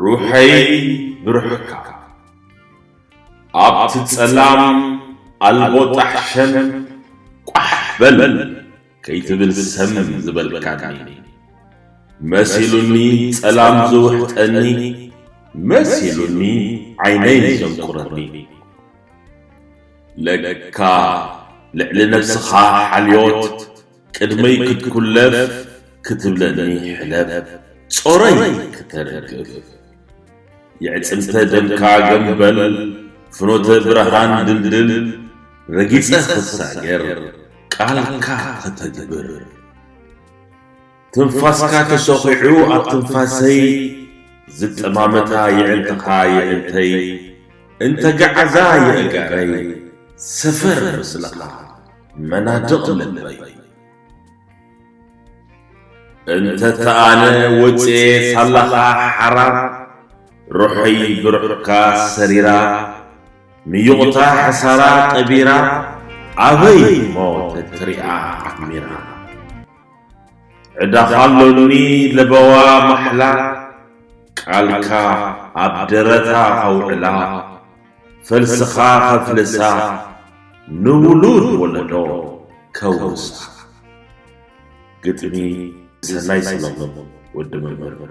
ሩሐይ ብሩሕካ ኣብቲ ጸላም ኣልቦ ጣሕሸም ቋሕ በል ከይትብል ሰም ዝበልካኒ መሲሉኒ ጸላም ዝውሕጠኒ መሲሉኒ ዓይነይ ዘንቁረኒ ለካ ልዕሊ ነብስኻ ሓልዮት ቅድመይ ክትኩለፍ ክትብለኒ ሕለፍ ጾረይ ክተርግፍ የዕጽምተ ደምካ ገምበል ፍኖተ ብርሃን ድልድል ረጊጸ ክሳገር ቃልካ ከተግብር ትንፋስካ ተሰኺዑ ኣብ ትንፋሰይ ዝጠማመታ የዕንተኻ የዕንተይ እንተገዓዛ የእጋረይ ሰፈር ምስልኻ መናድቕ ልበይ እንተተኣነ ወፅኤ ሳላኻ ሓራ ሩሐይ ብሩሕካ ሰሪራ ምዩቕታ ሓሳራ ቀቢራ ኣበይ ሞ ተትሪኣ ዓሚራ ዕዳኻ ኣሎኒ ለበዋ ማሕላ ቃልካ ኣብ ደረታ ከውዕላ ፈልስኻ ከፍልሳ ንውሉድ ወለዶ ከውርሳ ግጥሚ ሰናይ ሰሎሞን ወዲ መምህር